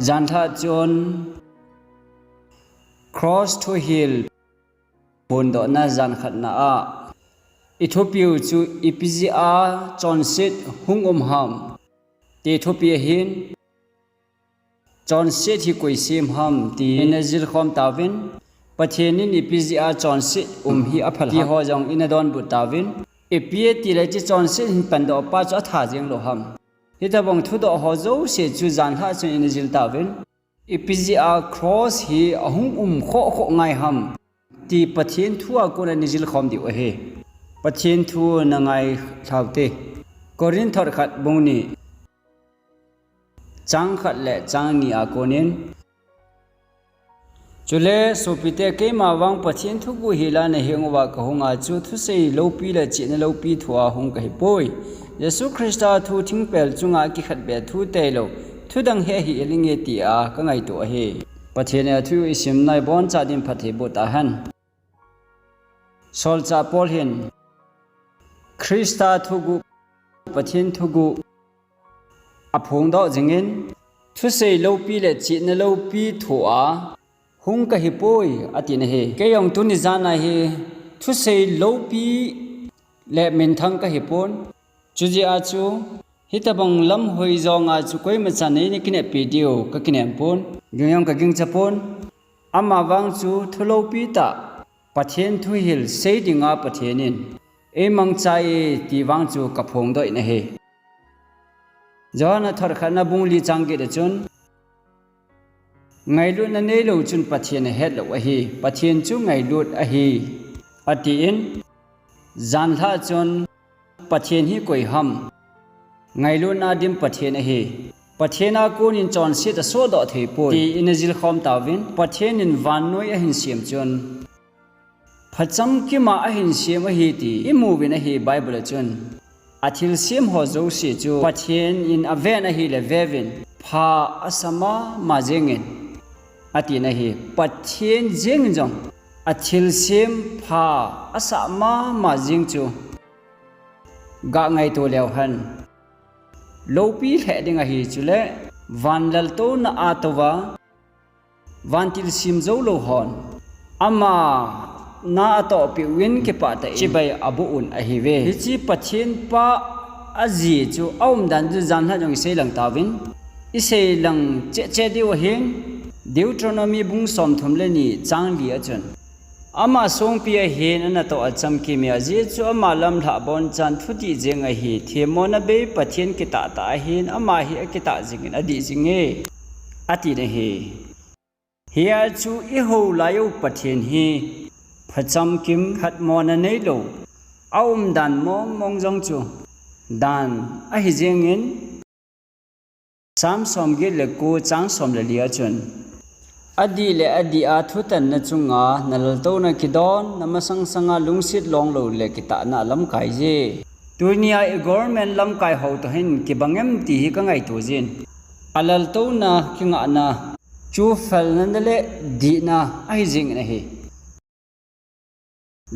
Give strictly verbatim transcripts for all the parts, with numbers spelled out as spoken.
Janlhah chun cross thuhil phondohna jan khatna a i thupiu chu ipi jeh a chonset hung um ham ti thupi ahin, chonset hi koi sem ham ti ina jilkhom tauvin, Pathen in ipi jeh a chonset um hi aphal ham ti ho jong ina donbut tauvin, ipi ati le hiche chonset hin pandoh pa chu atha jeng lou ham. Hitobang thudoh ho jouse chu janlhah chun ina jil tauvin, ipi jeh a cross hi ahung um khoh khoh ngai ham ti Pathen thu a kona ina jilkhom diu ahi. Pathen thu na ngai lhau te. Corinth thot khat bung ni, chang khat le chang ni a konin. Chule sopite, keima vang Pathen thuguh hila na heng uva kahung a chu thusei loupi le chihna loupi thoa hung kahi poi. Jesu Christa thu thingpel chunga kikhat be thu tailou, thudang hi ahi inge tia kangaito ahi. Pathen in athu isimna iboncha din phatthei boh tahen. Solchah Paul hin Christa thuguh, Pathen thuguh aphongdoh jingin, thusei loupi le chihna loupi thoa hung kahi poi, atin ahi. Kei jong tuni jan a hi thusei loupi le minthang kahi pon. Chujeh a chu, hitobang lam hoi jong a chu koima chan neina kineppi diu kakinem pon. Ging jong kagingcha pon. Ama vang chu thu loupi tah, Pathen thuhil sei dinga Pathen in eimangcha e ti vang chu kaphongdoh in ahi. Johan a thot khatna bung li chang get a chun, ngailutna neilou chun Pathen ahet lou ahi, Pathen chu ngailut ahi, atin, janlhah chun Pathen hi koi ham? Ngailutna dim Pathen ahi. Pathen a konin chonset asohdoh thei poi ti ina jilkhom tauvin, Pathen in vannoi ahin sem chun phachamkima ahin sem ahi ti imuvin ahi. Bible a chun athilsem ho jouse chu Pathen in aven ahile veuvin pha asa mama jengin, atin ahi. Pathen jengin jong athilsem pha asah mama jeng chu ga ngaito leu hen, loupi lheh ding ahi. Chule van laltouna a touva vantil sem jou lou hon ama na atohpeh uvin kipah tah in chibai aboh un ahiuve. Hiche Pathen pa ajeh chu aumdan chu janlhah jong isei lang tauvin, isei lang cheh cheh diu ahin, Deuteronomy bung somthum le ni chang li a chun, ama songpi ahin anatoh achamkim e, ajeh chu ama lamlhah abonchan thudih jeng ahi, themmona bei Pathen kitah tah ahin, ama hi akitah jingin adih jinge, atin ahi. Hia chu ihou lai u Pathen hi phachamkim, khatmona neilou, aumdan mong mong jong chu dan ahi jengin, Psalm somget le ko chang som le li a chun, adih le adih a thutanna chunga nalaltouna kidon, namasang sanga lungset longlou le kitahna alamkai je. Tunia i government lamkai ho toh hin kibang em ti hi kangaito jin. Alaltouna kingahna chu felna le dihna ahi jengin ahi.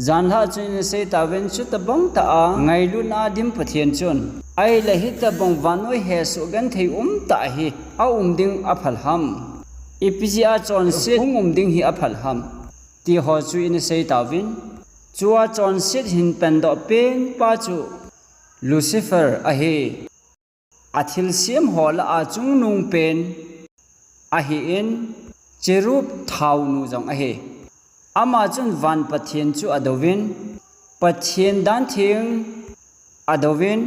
Janlhah chun ina sei tauvin, chutobang tah a ngailutna dim Pathen chun, ahile hitobang vannoi hesoh genthei umtah hi aum ding aphal ham? Ipi jeh a chonset hung um ding hi aphal ham? Ti ho chu ina sei tauvin, chua chonset hin pandoh pen pa chu Lucifer ahi. Athilsem ho lah a chungnung pen ahin, cherub thaonu jong ahi. Ama chun van Pathen chu adouvin, Pathen dan theng adouvin,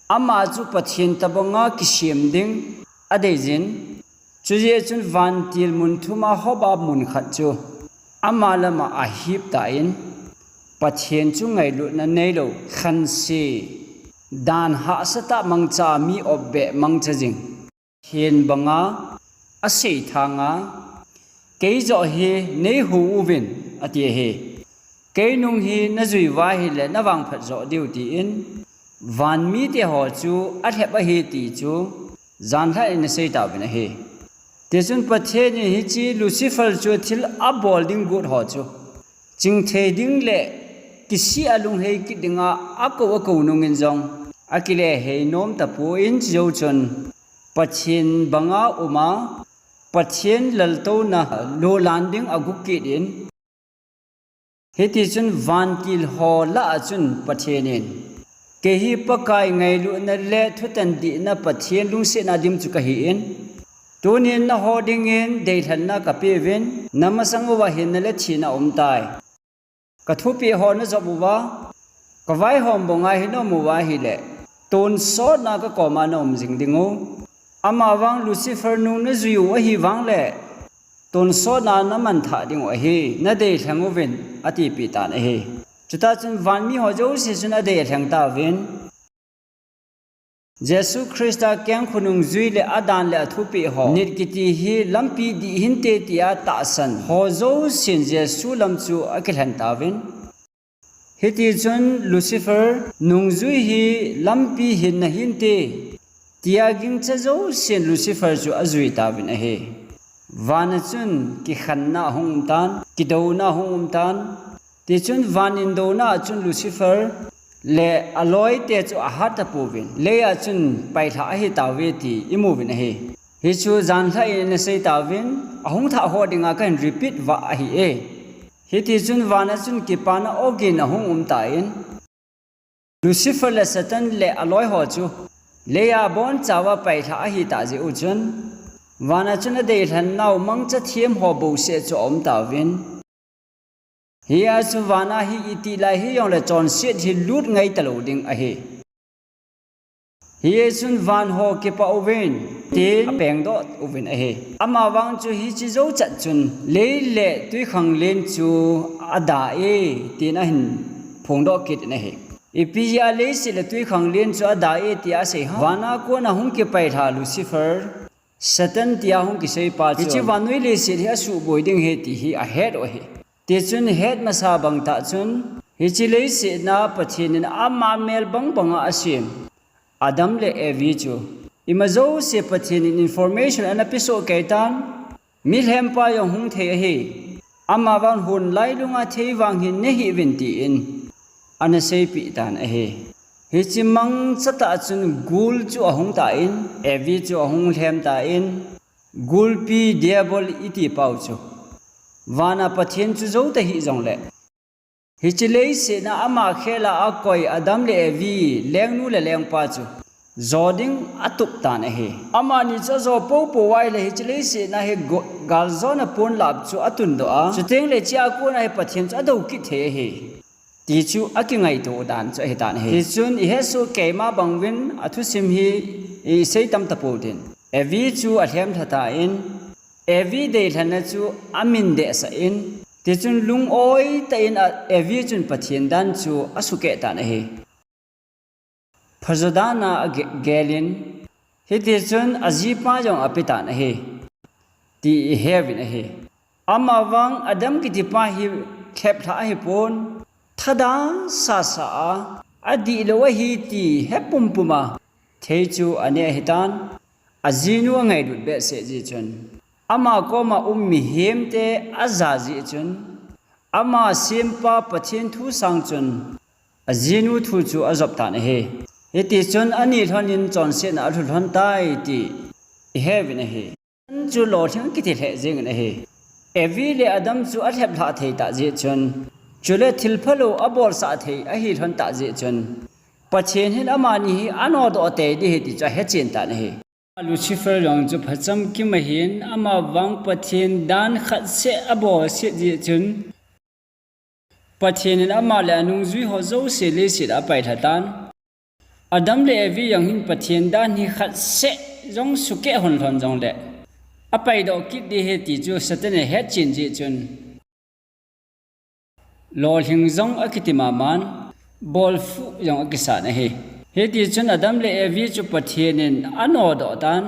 ama chu Pathen tobanga kisem ding adeijin, chujeh chun vantil mun thuma hoba mun khat chu ama lama ahip tan, Pathen chu ngailutna neilou, khanse, dan hahsatah mangcha, mi opbeh mangcha jing Pathen banga aseithang a, keijoh hi neihou uvin, ati ahi. Keinung hi najui uva ahile navangphat joh diu, tin vanmite ho chu alhep ahi ti chu janlhah in asei tauvin ahi. Tichun Pathen in hiche Lucifer chu thil abol ding got ho chu chingthei ding le kisih a lunghei kit dinga akou akou nungin jong akilehei nom tapon, chujou chun Pathen banga uma, Pathen laltouna lolan ding agu kit in, hitichun vantil ho lah a chun Pathen in, "Kei hi Pakai ngailutna le thutan dihna Pathen lungsetna dim chu kahi in, tunin naho dingin deilhenna kapeuvin, namasang uva hinna le thina umtai. Kathupeh ho najop uva, kavaihom banga hi naum uva ahile, tonsotna kakoma naum jing ding u. Amavang Lucifer nung najui u ahi vangle, tonsotna namanthah ding u ahi, nadeilhen uvin," atipeh tan ahi. Chutah chun vanmi ho jouse chun adeilhen tauvin, Jesu Christa kengkhonung jui le adan le athupeh ho, nit kiti hi lampi dih hinte tia tahsan ho jousen Jesu lam chu akilhen tauvin. Hitichun Lucifer nungjui hi lampi hinna hinte tia gingcha jousen Lucifer chu ajui tauvin ahi. Vana chun kikhenna ahung um tan, kidouna ahung um tan. Tichun van in douna a chun Lucifer le aloite chu ahat tapouvin, leiya chun pailha ahitauve ti imuvin ahi. Hichu janlhah in asei tauvin, ahung thah ho dinga kahin repeat vah ahi e. Hitichun vana chun kipana ogin ahung um tan, Lucifer le Satan le aloi ho chu leiya abonchauva pailha ahitah jeh u chun, vana chun adeilhen nau mangcha them ho bouseh chu aum tauvin. Hia chu vana hi itih lai hijongle chonset hi lut ngai talou ding ahi. Hichun van ho kipah uvin, tin apengdoh uvin ahi. Amavang chu hiche jou chat chun lei le twikhanglen chu ada e, tin ahin phongdoh kit in ahi. Ipi jeh a leiset le twikhanglen chu ada e tia asei ham? Vana kona hung kipailha Lucifer, Satan tia hung kiseipa chu, hiche vannoi leiset hi asuhboi ding ahi ti hi ahet u ahi. Tichun het masa bangtah chun, hiche leiset a Pathen in ama mel bangbanga asem Adam le Evi chu, ima jouse Pathen in information ana pesoh keitan, milhempa jong hung thei ahi. Amavang hunlai lunga thei vang hi nahih uvin tin ana seipeh tan ahi. Hiche mangcha tah chun gul chu ahung tan, Evi chu ahung lhem tan, gulpi Diabol itipau chu. Vana Pathen chu jou tahih jongle, hiche leiset a ama khela akoi Adam le Evi, lengnu le lengpa chu jo ding atup tan ahi. Amani chu ajo poupou ahile hiche leiset a hi go-, galjona ponlap chu atundoh a, chutengle hichea kona hi Pathen chu adou kit thei ahi, ti chu akingaito dan chu ahitan ahi. Tichun ihetsoh keima banguvin athusim hi isei tam tapoutin, Evi chu alhemlha tan, Evi deilhenna chu amin dehsah in, tichun lungoi tah in a, Evi chun Pathen dan chu asukeh tan ahi. Phajo dan a age-, gel in, hitichun ajipa jong apetan ahi, ti iheuvin ahi. Amavang Adam kitipa hi lheplhah ahipon, thadah sasa a, adihlou ahi ti hepumpum a thei chu anei ahitan, ajinu angailut behseh jeh chun, ama koma um mihemte aja jeh chun, ama sempa Pathen thu sang chun, ajinu thu chu ajop tan ahi. Hitichun ani lhonin chonsetna alhu lhon tai ti iheuvin ahi. Chu lolhing kiti lheh jengin ahi. Evi le Adam chu alheplhah thei tah jeh chun, chule thilphalou abolsah thei ahi lhon tah jeh chun, Pathen hin amani hi anodoh tei ding ahi ti chu ahechen tan ahi. Lucifer jong chu phachamkim ahin, amavang Pathen dan khatseh abolset jeh chun, Pathen in ama le anungjui ho jouse leiset a apailha tan. Adam le Evi jong hin Pathen dan hi khatseh jong sukeh hon lhon jongle, apaidoh kit ding ahi ti chu Satan in ahetchen jeh chun, lolhing jong akiti maman, bolfuh jong akisan ahi. Hitichun Adam le Evi chu Pathen in anodoh tan,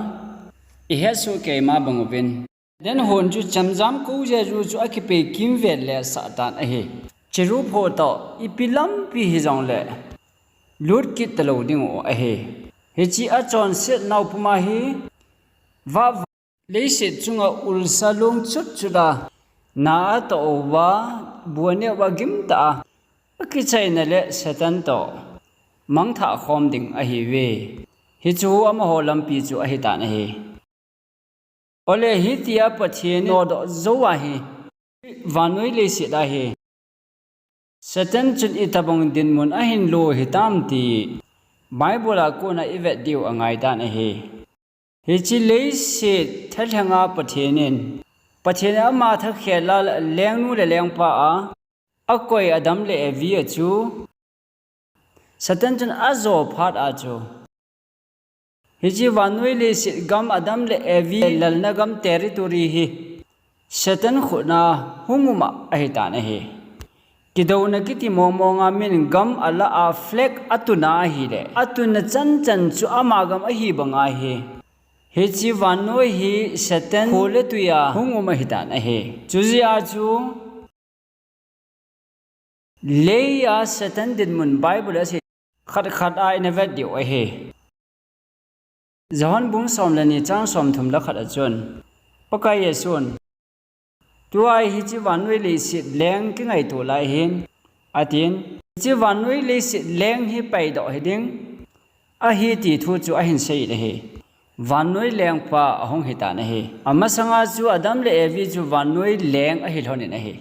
ihetsoh keima banguvin, Eden hon chu chemjam kou jeju chu akipei kimvel lheh sah tan ahi. Cherub ho toh ipi lampi hijongle lut kit talou dingu ahi. Hiche achonset nau puma hi vah, leiset chunga ulsa lungchut chut a na atoh uva, bu aneh uva gimtah a akichaina le Satan toh mangthah khom ding ahiuve. Hichu amaho lampi chu ahitan ahi. Ole hitia Pathen nodoh jou ahi. Vannoi leiset ahi. Satan chun itobang dinmun ahin lo hitam ti Bible a kona ivet diu angaitan ahi. Hiche leiset thalhenga Pathen in, Pathen in ama thakhel a lengnu le lengpa a akoi Adam le Evi a chu Satan chun ajo phat a chu, hiche vannoi leiset gam Adam le Evi lalna gam territory hi Satan khutna hung um ahitan ahi. Kidouna kiti mongmonga min gam ala a flag atuna ahile, atuna chanchan chu ama gam ahi banga hi, hiche vannoi hi Satan kho le twia hung um ahitan ahi. Chujeh a chu, Leiya Satan dinmun Bible a sei khat khat a ina vet diu ahi. Johan bung som le ni chang som thum le khat a chun, Pakai Jesun, tua hiche vannoi leiset leng kingaito lai hin, atin, hiche vannoi leiset leng hi paidoh hiding ahi ti thu chu ahin sei ahi. Vannoi lengpa ahung hitan ahi. Amasanga chu Adam le Evi chu vannoi leng ahi lhonin ahi.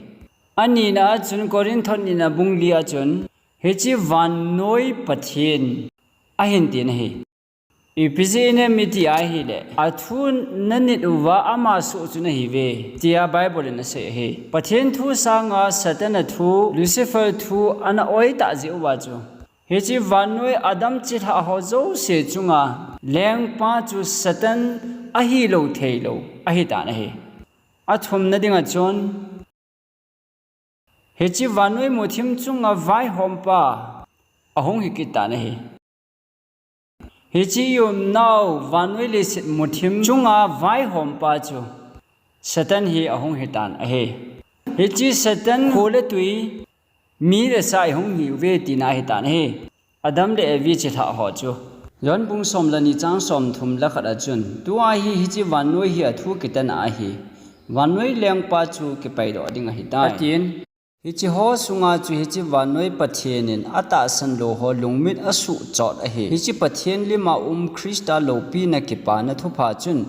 Anina a chun Corinth thot nina bung li a chun, hiche vannoi Pathen ahin tin ahi. Ipi jeh inem iti ahile, athu nanit uva ama soh chu nahiuve, tia Bible in asei ahi. Pathen thu sanga Satan a thu, Lucifer thu ana oi tah jeh uva chu, hiche vannoi Adam chilhah ho jouse chunga lengpa chu Satan ahilou theilou ahitan ahi. Athumna dinga chun, hiche vannoi muthim chunga vaihompa ahung hikit tan ahi. Hiche i umnau vannoi leiset muthim chunga vaihompa chu Satan hi ahung hitan ahi. Hiche Satan kho le twi, mi le sa ihung hiuve tina ahitan ahi. Adam le Evi chilhah ho chu. Johan bung som le ni chang som thum le khat a chun, tua hi hiche vannoi hi athu kitan ahi. Vannoi lengpa chu kipaidoh ding ahitai, atin. Hiche ho sunga chu hiche vannoi Pathen in atahsan lou ho lungmit asuh chot ahi. Hiche Pathen lima um Christa loupina kipana thupha chun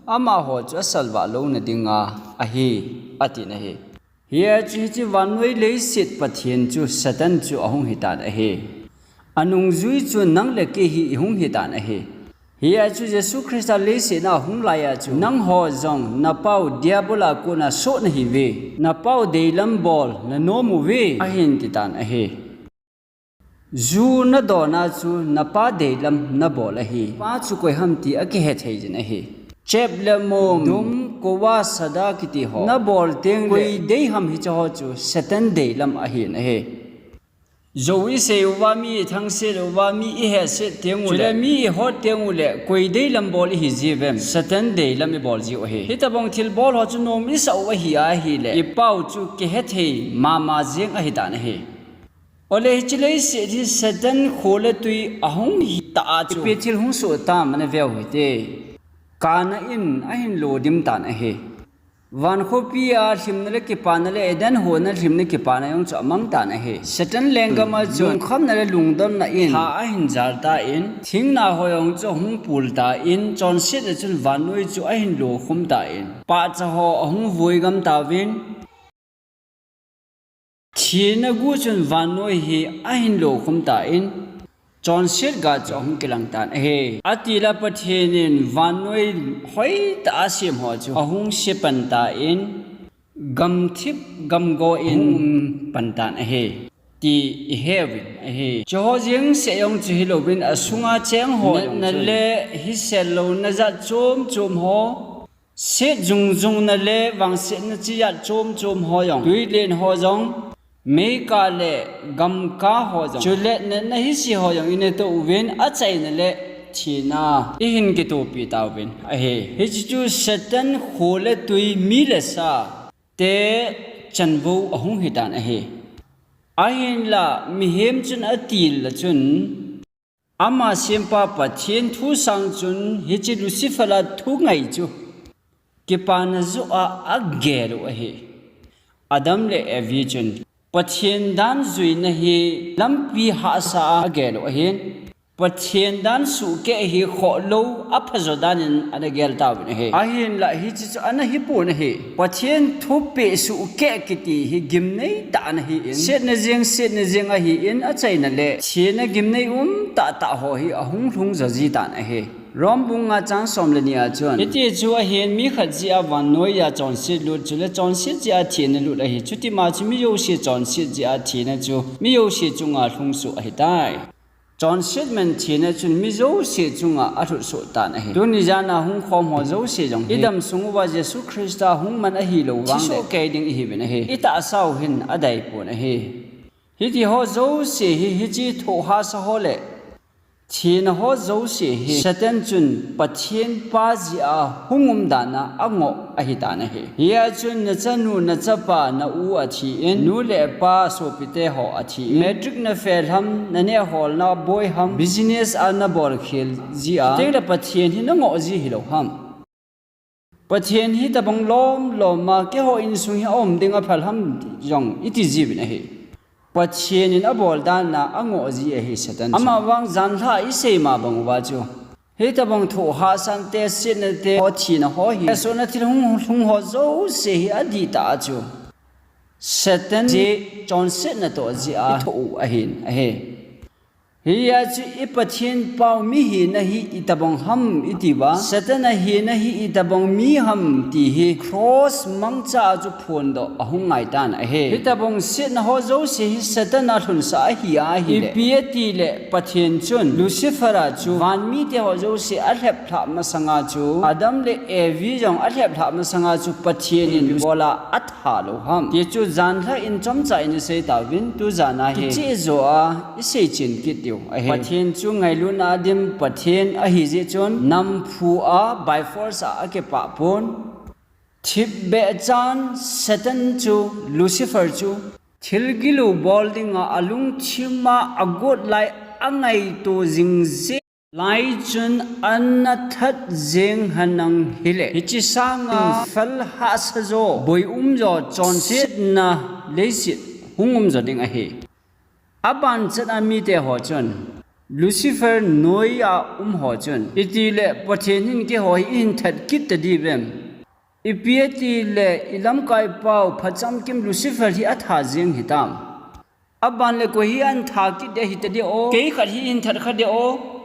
amaho chu asalvah louna dinga ahi, atin ahi. Hia chu hiche vannoi leiset Pathen chu Satan chu ahung hitan ahi. Anungjui chu nang le kei hi ihung hitan ahi. Hia chu Jesu Christa leiset a hung laiya chu, nangho jong napau Diabol a kona soh nahiuve, napau deilam bol nanom uve, ahin titan ahi. Ju nadona chu napa deilam nabol ahi. Pa chu koi ham ti akihe thei jin ahi. Chep le mom, dum, kowa, sada kiti ho nabol teng le, koi dei ham hiche ho chu Satan deilam ahin ahi. Jou isei uva, mi ithangset uva, mi ihetset teng u le, chule mi ihot teng u le, koi deilam bol ihi jiuvem? Satan deilam ibol jiu ahi. Hitobang thilbol ho chu nom isah u ahi ahile, ipau chu kihethei mama jeng ahitan ahi. Ole hiche leiset hi Satan kho le twi ahung hitah a chu, ipi thil hung soh tam ana veu hite. Kana in ahin lodim tan ahi. Van khopi a lhimna le kipana le Eden hon a lhimna kipana jong chu amang tan ahi. Satan lenggam a chun lungkhamna le lungdonna in tha ahin jal tan, thingna ho jong chu ahung pul tan, chonset a chun vannoi chu ahin lokhum tan, pahcha ho ahung vuigam tauvin, thina gu chun vannoi hi ahin lokhum tan, chonset ga chu ahung kilang tan ahi. Atila Pathen in vannoi hoitah a asem ho chu ahung se pan tan, gamthip gamgo in ahung um pan tan ahi, ti iheuvin ahi. Chuho jeng seh jong chu hilouvin, asunga cheng ho jong chun natna le hisel louna jat chom chom ho, set jung jungna le vangsetna chi jat chom chom ho jong, twilen ho jong, meikah le gamkah ho jong, chule natna hise ho jong ina toh uvin, achaina le thina ihin kitopi tauvin ahi. Hiche chu Satan kho le twi, mi le sa te chanvou ahung hitan ahi. Ahinla mihem chun atil a chun, ama sempa Pathen thu sang chun hiche Lucifer a thu ngai chu kipana joh a agel u ahi. Adam le Evi chun Pathen dan juina hi lampi hahsa a agel u ahin, Pathen dan suhkeh hi khoh lou, aphajo dan in ana gel tauvin ahi. Ahinlah hiche chu ana hipon ahi. Pathen thupeh suhkeh kiti hi gimnei tah ana hi in, setna jeng, setna jeng ahi in, achaina le thina gimnei um tahtah ho hi ahung lhung jo ji tan ahi. Rom bung nga chang som le ni a chun, hiti chu ahin, mi khat jeh a vannoi a chonset lut, chule chonset jeh a thina lut ahi. Chutima chu mi jouse chonset jeh a thina chu mi jouse chunga lhung soh ahitai. Chonset man thina chun mi jouse chunga alhut soh tan ahi. Tuni jan a hung khom ho jouse jong hi, idam sung uva Jesu Christa hung man ahilou vang le, thi soh kei ding ihiuvin ahi. Itahsa u hin adei pon ahi. Hiti ho jouse hi, hiche thoh hahsa ho le thina ho jouse hi, Satan chun Pathen pa jeh a hung um dan a angoh ahi tan ahi. Hia chun nachanu, nachapa, na u athi in, nu le pa sopite ho athi in, matric na fail ham, naneh holna boi ham, business a nabol khel ji a, chuteng le Pathen hi nangoh ji hilou ham. Pathen hi tabang lom lom a, keiho insung hi aum ding aphal ham jong iti jiuvin ahi. Pathen in abol dan a angoh ji ahi Satan chu. Amavang janhi a isei ma bang uva chu, hitabang thoh hahsa te, setna te, ho thina ho hi, hesohna thil hung lhung ho jouse hi adihtah a chu Satan jeh, chonsetna toh jeh a ithoh u ahin ahi. Hia chu i Pathen pau mi hina hi itabang ham iti uva, Satan a hina hi itabang mi ham ti hi cross mangcha a chu phondoh ahung ngai tan ahi. Hitabang setna ho jouse hi Satan a lhunsah ahi ahile, ipi ati le Pathen chun Lucifer a chu van mite ho jouse alhep lhah masanga chu Adam le Evi jong alhep lhah masanga chu Pathen in Lucifer a atha lou ham ti chu janhi in chomcha in isei tauvin, tu jan a hi kicheh jo a isei chen kit diu ahi. Pathen chu ngailutna a dim Pathen ahi jeh chun namphu a by force a akipah pon. Thipbeh chan Satan chu, Lucifer chu, thil gilou bol dinga alungthim a agot lai angaito jing jeh lai chun ana that jeng henlang hile, hiche sanga fel hahsa jo, boi um jo, chonsetna leiset hung um jo ding ahi. Abanchet a mite ho chun, Lucifer noi a um ho chun, itile Pathen hin keiho hi eihin that kit ta diuvem? Ipi atile ilamkai pau phatchomkim Lucifer hi atha jeng hitam? Aban le koi hi ahin that kit ding ahi ta di o, kei khat hi eihin that kha di o.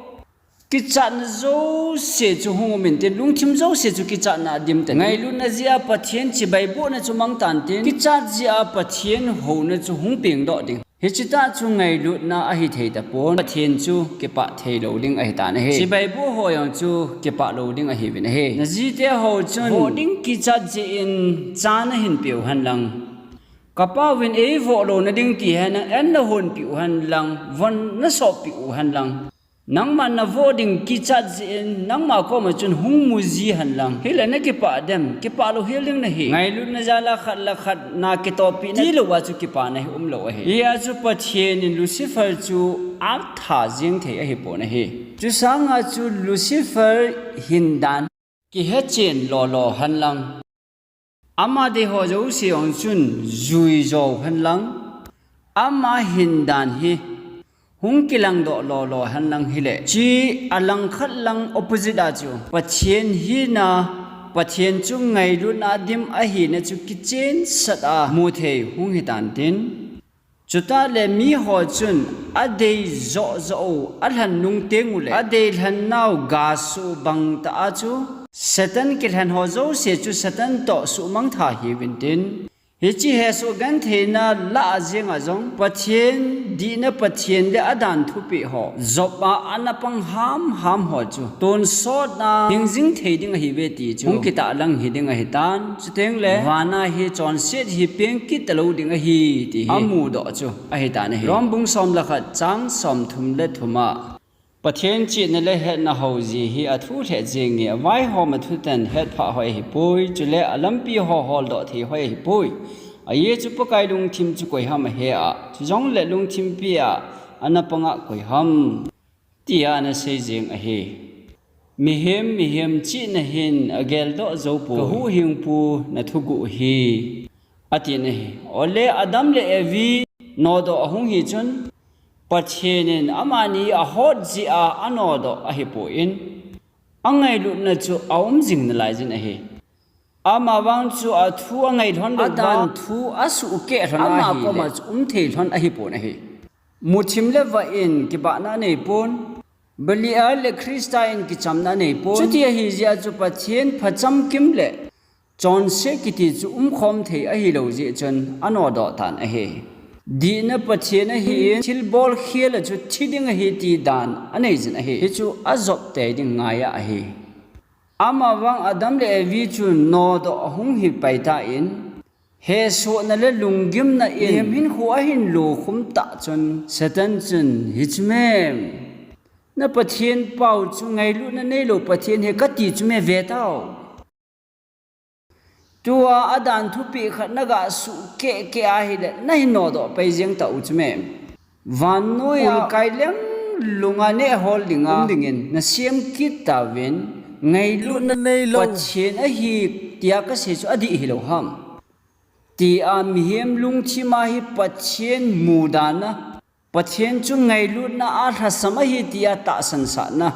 Kichatna jouse chu hung um inte, lungthim jouse chu kichatna a dim ta ding. Ngailutna jeh a Pathen chibai bohna chu mang tan tin, kichat jeh a Pathen houna chu hung pengdoh ding. Hiche tah chu ngailutna ahi thei tapon, Pathen chu kipah thei lou ding ahi tan ahi. Chibai boh ho jong chu kipah lou ding ahiuvin ahi. Na jite ho chun voh ding kichat jeh in cha nahin peu henlang, ka pauvin eivoh louna ding ti henlang, an nahonpeh u henlang, von nasopeh u henlang. Nangman navoh ding kichat jeh in, nangma koma chun hung mu ji henlang. Hile nakipah dem, kipah lou hel ding nahi. Ngailutna jal a khat le khat na kitohpeh na tilou a chu kipana hi umlou ahi. Hia chu Pathen in Lucifer chu atha jeng thei ahipon ahi. Chusanga chu Lucifer hin dan kihechen lolo henlang. Ama deiho jouse jong chun jui jo henlang. Ama hin dan hi hung kilangdoh lolo henlang hile, chi alangkhat lang opposite a chu Pathen hina, Pathen chu ngailutna a dim ahina chu kichensah a mu thei hung hitan tin. Chutah le miho chun adei joh joh u, alhen nung teng u le adei lhen nau ga suh bang tah a chu Satan kilhen ho jouse chu Satan toh suhmang tha hiuvin tin. Hiche hesoh gentheina lah a jeng a jong Pathen dihna, Pathen le adan thupeh ho Job a ana pang hamham ho chu tonsot a hing jing thei ding ahiuve ti chu hung kitahlang hi ding ahitan. Chuteng le van a hi chonset hi peng kit talou ding ahi ti hi amudoh chu ahitan ahi. Rom bung som le khat chang som thum le thum a, Pathen chihna le hetna hou ji hi athu lheh jenge, avaihom a thutan hetphah hoi ahipoi, chule alampi ho holdoh thei hoi ahipoi. Ajeh chu Pakai lungthim chu koiham ahe a, chujongle lungthim pi a ana pang a koiham, tia ana sei jeng ahi. Mihem, mihem chihna hin ageldoh jou poi. Ka huhhingpu nathuguh hi, atin ahi. Ole Adam le Evi nodoh ahung hi chun, Pathen in amani ahot jeh a anodoh ahipon, angailutna chu aum jing nalai jin ahi. Amavang chu athu angai lhon lou, adan thu asuhkeh lhon, ama koma chu umthei lhon ahipon ahi. Muthim le vah in kibahna aneipon, Belial le Christa in kichamna aneipon. Chuti ahi jeh a chu Pathen phacham kim le chonse kiti chu umkhom thei ahilou jeh chun anodoh tan ahi. Dihna Pathen ahin, thilbol khel a chu thi ding ahi ti dan anei jin ahi. Hichu ajop tei ding ngai a ahi. Amavang Adam le Evi chu nodoh ahung hi pai tan, hesohna le lunggimna in mihem hinkho ahin lokhum tah chun, Satan chun, hichu mem, na Pathen pau chu ngailutna neilou Pathen ahi kati chu me ve tao. Tua adan thupeh khat naga suhkeh keh ahile, nahin nodoh pai jeng tau chu mem. Vannoi a kai leng lunga nehhol dinga um dingin nasem kit tauvin, ngailutna neilou Pathen ahi tia kasei chu adih hilou ham, tia mihem lungthim a hi Pathen mudan a, Pathen chu ngailutna a lhasam ahi tia tahsan sahna,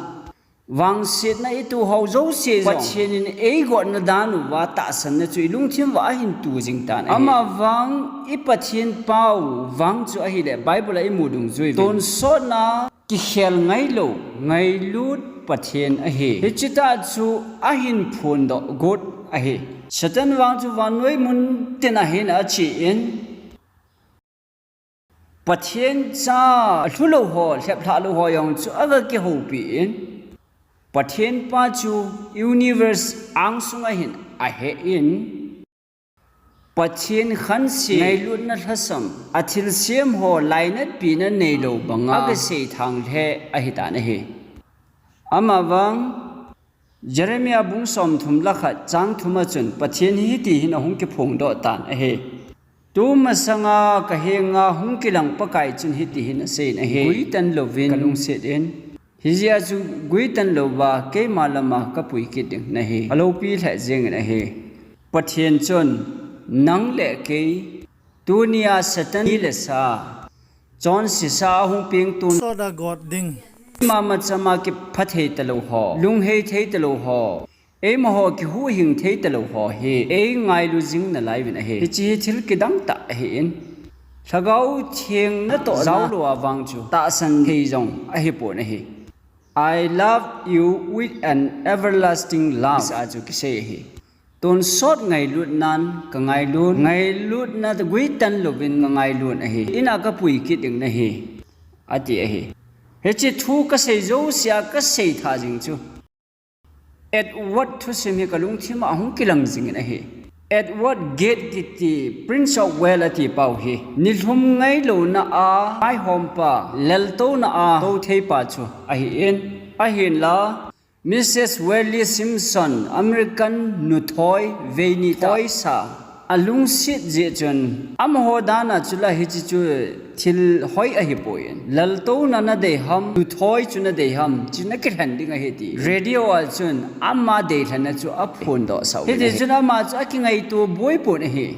vangsetna itoh ho jouse jong Pathen in eigotna dan uva tahsanna chu ilungthim uva ahin tu jing tan ahi. Amavang i Pathen pau vang chu ahile Bible a imu dungjuiyin, tonsotna kikhel ngailou, ngailut Pathen ahi. Hiche tah chu ahin phondoh got ahi. Satan vang chu vannoi muntin ahin achen, Pathen cha alhulou ho, lheplhah lou ho jong chu aga kihoupi in, Pathen pa chu universe angsunga hin ahe in, Pathen khanse, ngailutna lhasam, athilsem ho lainatpina neilou banga aga seithang lheh ahitan ahi. Amavang Jeremiah bung somthum le khat chang thum a chun Pathen hi hiti hin ahung kiphongdoh tan ahi. Tumasanga kahenga hung kilang Pakai chun hiti hin aseiyin ahi. Guitan louvin kalungset in, hijeh a chu guitan louva keima lama kapui kit ding nahi. Aloupi lheh jengin ahi. Pathen chun nang le kei tunia Satan ni le sa, chonsesa ahung peng tonsot a got ding, mama chama kipha thei talou ho, lunghei thei talou ho, eimaho kihuhhing thei talou ho hi eingailu jing nalaiuvin ahi. Hiche hi thil kidang tah ahin, Lhagao Theng natoh jaolou a vang chu tahsan thei jong ahipon ahi. I love you with an everlasting love, tia chu kisei ahi. Tonsot ngailutnan kangailut, ngailutna guitan louvin kangailut ahi. Ina kapui kit ding nahi, ati ahi. Hiche thu kasei jousea kasei tha jing chu Edward thusim hi kalungthim a ahung kilang jingin ahi. Edward Gate kiti Prince of Wales ati pau hi nilhum ngailouna a vaihompa, laltouna a tou theipa chu ahin, ahinla Missus Wallis Simpson, American nuthoi veini thoisa, alungset jeh chun, amaho dana chula hiche chu thil hoi ahipoi. Laltouna nadei ham, nuthoi chu nadei ham, chu nakilhen ding ahi ti radio a chun ama deilhenna chu aphondoh sah uvin ahi. Hiti chun ama chu akingaito boipon ahi.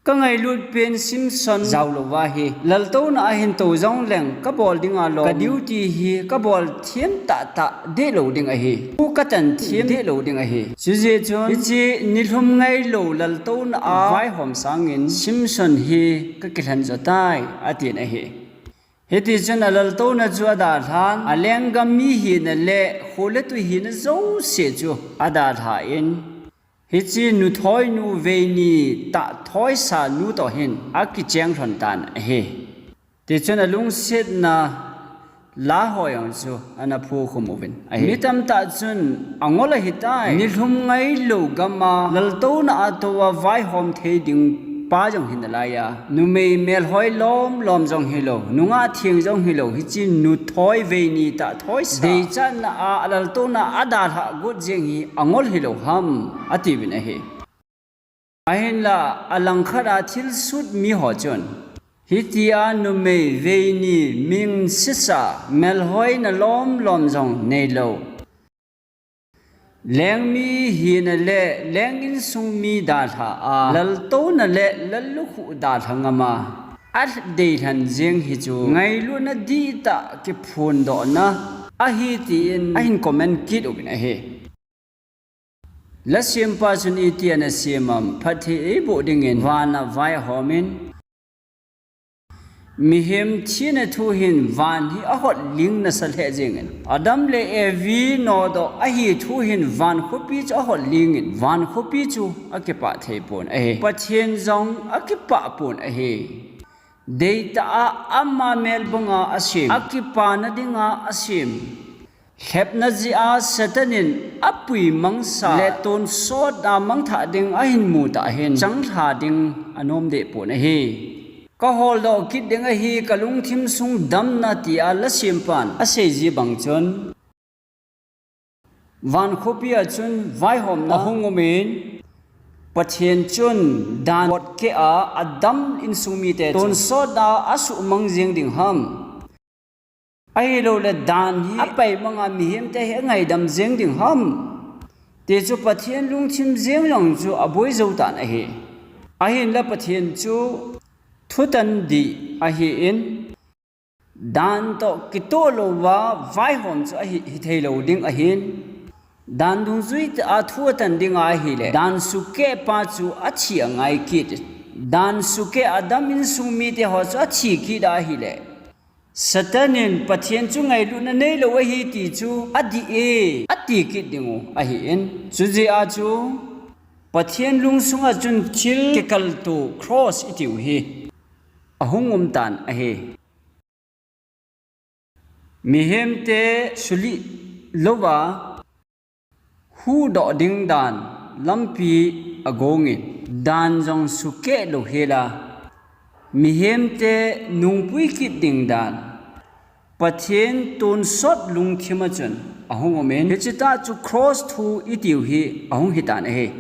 Kangailut pen Simpson jaolouva hi, laltouna a hin tou jongleng kabol dinga lom, ka duty hi kabol them tahtah dehlou ding ahi. Thu katan them dehlou ding ahi. Chujeh chun hiche nilhum ngailou laltouna a vaihom sangin Simpson hi kakilhen jotai, atin ahi. Hiti chun alaltouna chu adalhan, alenggam mi hina le kho le tui hina jouse chu adalhan, hiche nuthoinu veini tahthoisa nu toh hin akicheng lhon tan ahi. Tichun alungsetna la ho jong chu ana phukhum uvin ahi. Mi tamtah chun angol ahitai. Nilhum ngailou gama laltouna a touva vaihom thei ding pa jong hinalaiya, numei melhoi lomlom jong hilou, nungah theng jong hilou, hiche nuthoi veini tahthoisa deichatna a alaltouna adalhah got jeng hi angol hilou ham, atiuvin ahi. Ahinla alangkhat a thilsut miho chun, hitia numei veini mingsesa, melhoina lomlom jong neilou, lengmi hina le leng insung mi dalha a, laltouna le lallukhuh dalha ngama adeilhen jeng hi chu ngailutna dihtah kiphondohna ahi, tin ahin comment kit uvin ahi. Lasempa chun iti ana sem am? Phatthei eiboh dingin vana vaihom in, mihem thina thu hin van hi ahotling nasa lheh jengin, Adam le Evi nodoh ahi thu hin van khopi chu ahotling in, van khopi chu akipah thei pon ahi. Pathen jong akipah pon ahi. Deitah a ama melbanga asem, akipana dinga asem, lhepna jeh a Satan in apui mangsa le tonsot a mangthah ding ahin mu tah hin, changlha ding anom deh pon ahi. Ka holdoh kit ding ahi, ka lungthim sung damna, tia lasempan asei ji bang chun, van khopi a chun vaihomna ahung um in, Pathen chun dan botkeh a Adam insung mite chu tonsot a asuhmang jeng ding ham? Ahilouleh dan hi apai manga mihemte hi angaidam jeng ding ham? Ti chu Pathen lungthim jeng jong chu aboi jou tan ahi. Ahinla Pathen chu thutan dih ahin, dan toh kitoh louva vaihom chu ahi, hithei lou ding ahin. Dan dungjui a thu atan dinga ahileh, dan sukeh pa chu athi angai kit. Dan sukeh Adam insung mite ho chu athi kit ahileh, Satan in Pathen chu ngailutna neilou ahi ti chu adih e, ati kit ding u ahin. Chujeh a chu Pathen lungsunga chun thil kikalto cross itiu hi ahung um tan ahi. Mihemte sulih louva huhdoh ding dan lampi agong in, dan jong sukeh lou hela, mihemte nungpui kit ding dan Pathen tonsot lungthim a chun ahung um in, hiche tah chu cross thu itiu hi ahung hitan ahi.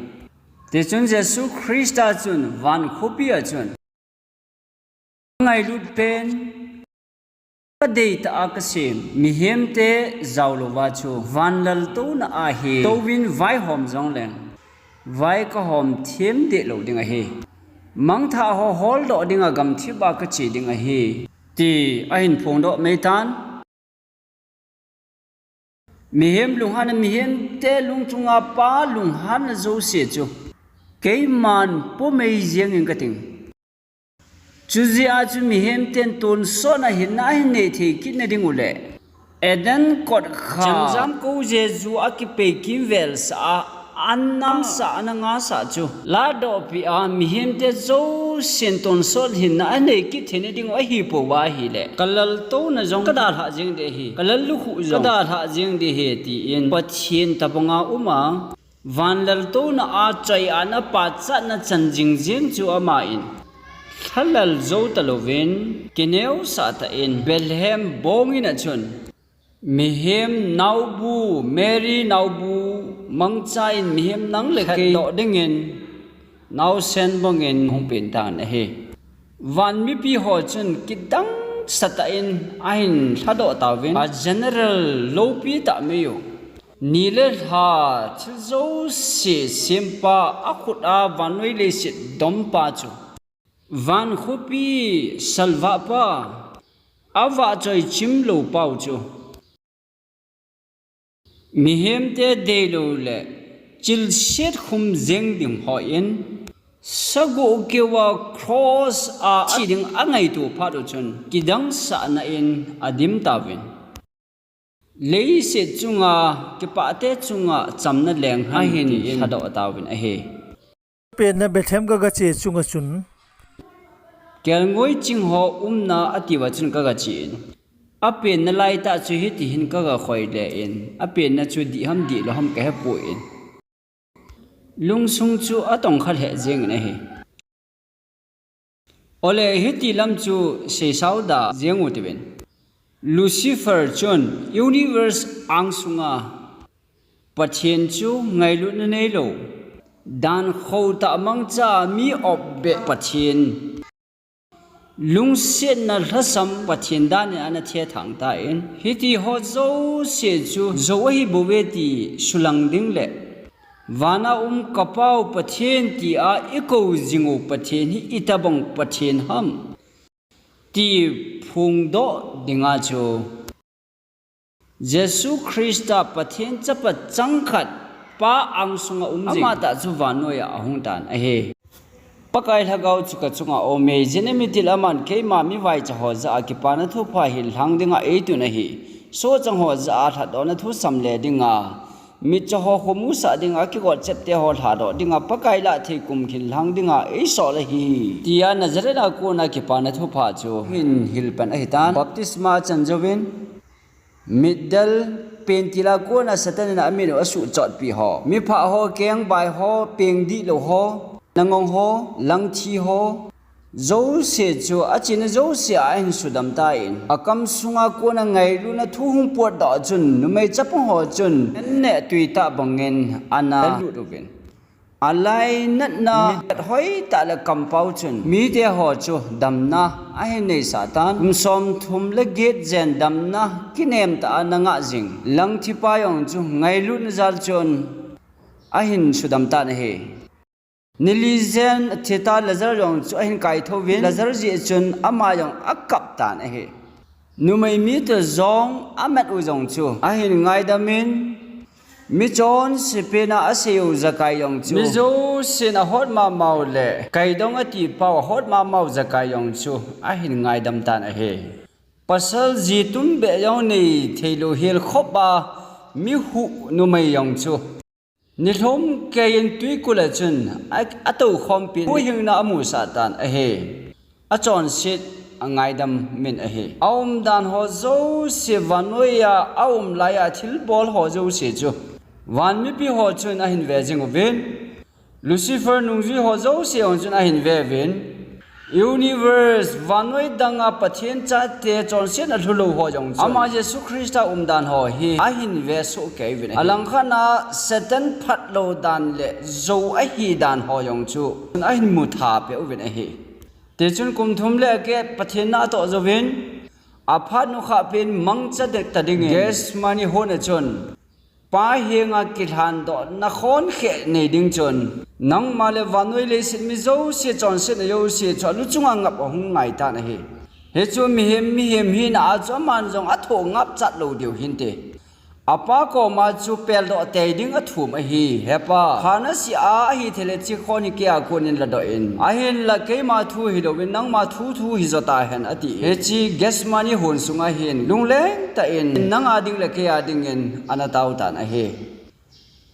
Tichun Jesu Christa chun van khopi a chun, ka ngailut pen, ka deitah a kasem mihemte jaolouva chu van laltouna a hi touvin vaihom jongleng, vai kahom them deh lou ding ahi. Mangthah ho holdoh dinga gamthip a kache ding ahi, ti ahin phongdoh meitan. Mihem lunghanna, mihemte lungchunga Pa lunghanna jouse chu keiman pomei jengin kating. Chujeh a chu mihemten tonsotna hinna ahin nei thei kitna ding uleh, Eden kotkhah chemjam kou jeju a kipei kimvelsah a, an namsah, ana ngasah chu ladohpeh a, mihemte jousen tonsot hinna anei kit theina ding u ahipouva ahileh, ka laltouna jong kadalhah jeng ding ahi, ka lallukhuh jong kadalhah jeng ding ahi, tin Pathen tobanga uma, van laltouna a choi-atna pachatna chan jingjing chu aman lhalal jou talouvin, kineosah tah in Bethlehem bong in a chun, mihem naobu, Mary naobu mangcha in mihem nang le kei lhatdoh dingin naosen bangin hung pen tan ahi. Van mipi ho chun kidangsah tah in ahin lhadoh tauvin, a general loupi tah meiyu, ni le lha thil jouse sempa, akhut a vannoi leiset dompa chu, van khopi salvahpa, avahchoi chimlou pau chu, mihemte deilou le chilset khum jeng ding hon, sagoh keuva cross a thi ding angaito phat u chun, kidangsahna in adim tauvin, leiset chunga kipahte chunga chamna leng hen ahin lhadoh tauvin ahi. Penna Bethlehem kagache chunga chun, kelngoi ching ho umna atiuva chun kagachen, apenna laitah chu hitihin kagakhoi le in, apenna chu dih ham dihlou ham kahepoi. Lungsung chu atongkha lheh jengin ahi. Ole hiti lam chu seisao da jeng u tivin. Lucifer chun universe angsunga Pathen chu ngailutna neilou, dan khotah mangcha, mi opbeh Pathen, lungsetna lhasam Pathen dan in ana thethang tan, hiti ho jouse chu jou ahibouve ti sulang ding le, vana um kapau Pathen tia ikou jing u Pathen hi itobang Pathen ham? ti phongdoh dinga chu Jesu Christa Pathen chapa changkhat Pa angsunga um jing. Amatah chu vannoiya ahung tan ahi. Pakai Lhagao chu kachunga aume, jinemi til aman keima mivaicha ho jah a kipana thupha hillhang dinga eitun ahi. Sochang ho jah a lhatdohna thu samle dinga, mitcho ho khomusah dinga, kigotchepte ho lhadoh dinga, Pakai lahthei kum hillhang dinga eisol ahi, tia Nazareth a kona kipana thupha chu hin hilpan ahitan. Baptisma achan jouvin, mitdel, pentila kona Satan in amin u asuhchotpi ho, miphah ho, kengbai ho, pengdihlou ho, nangong ho, langthi ho, jouse chu achena jouse a ahin sudam tan, akamsunga kona ngailutna thu hung potdoh chun, numei chapang ho chun, neh tuitah bangin ana lut uvin. Alainatna mitvet hoitah le kampao chun mite ho chu damna ahin neisah tan. Kum somthum le get jen damna kinemtah a ana ngah jing langthipa jong chu ngailutna jal chun ahin sudam tan ahi. Nili jen athita Lazar jong chu ahin kaithouvin, Lazar jeh chun ama jong akap tan ahi. Numei mite jong amat u jong chu ahin ngaidamin, michonse pena aseiu Zakai jong chu, mi jousen ahot mamau le kaidong atipau ahot mamau Zakai jong chu ahin ngaidam tan ahi. Pasal ji tumbeh jong neitheilou helkhop a mihuh numei jong chu nilhum keiyin twikul a chun a, atoukhompin huhhingna amusah tan ahi. Achonset angaidamin ahi. Aumdan ho jouse vannoiya aum laiya thilbol ho jouse chu van mipi ho chun ahin ve jing uvin, Lucifer nungjui ho jouse jong chun ahin veuvin, universe, vannoi danga Pathen chate chonsetna lhulou ho jong chun ama Jesu Christa umdan ho hi ahin vesoh keiuvin ahi. Alangkhatna Satan phatlou dan le jou ahidan ho jong chu ahin muthapeh uvin ahi. Tichun kum thum le get Pathen na atoh jouvin, aphat nukhah pen mangcha ding ta dingin Gethsemane hon a chun Pa henga kilhandohna khonkheh nei ding chun, nangma le vannoi leiset mi jouse chonsetna jouse chu aluchunga ngap ahung ngaitan ahi. Hichu mihem, mihem hina a chu aman jong athoh ngapchat lou diu hinte. Apa koma chu peldoh tei ding athum ahi. He Pa, pha nasei a, ahithei le hiche khon hi keia konin ladoh in, ahinla keima thu hilouvin nangma thu thu hijo tahen, ati. Hiche Gethsemane hon sunga hin lungleng tah in nanga ding le keia dingin ana tao tan ahi.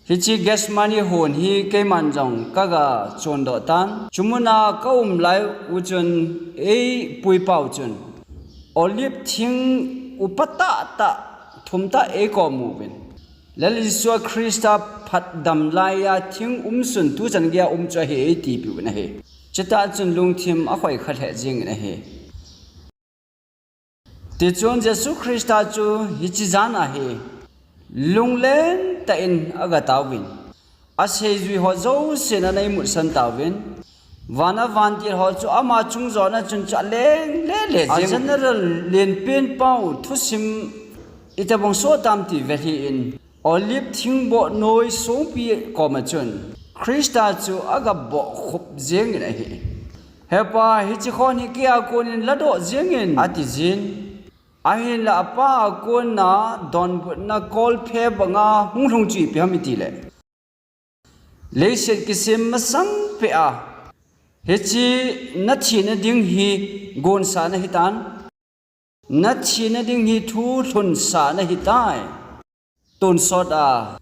Hiche Gethsemane hon hi keiman jong kaga chondoh tan. Chumuna kaum lai u chun eipuipau chun Olive thing upa tahtah, thumtah eikom uvin, Lal Jesu Christa phatdam laiya thing umsun tuchan geiya um chu ahi eitipiuvin ahi. Chutah chun lungthim akhoikha lheh jengin ahi. Tichun Jesu Christa chu hiche jana hi lungleng tah in agatauvin, aseijui ho jousen ana imutsan tauvin, vana vantil ho chu ama chung jona chun chu aleng lele jeng. A general lenpenpau thusim itobang sohtam ti velhi in, Olive thingboh noi songpi koma chun Christa chu agaboh khup jengin ahi. He Pa, hiche khon hi keia konin ladoh jengin, atijin. Ahinla apa a kona donbutna kolphe banga hunglhung chu ipi ham itile, leiset kisem masang peh a hiche nathina ding hi gonsa nahitan, nathina ding hi thulhunsa nahitai. Tonsot a,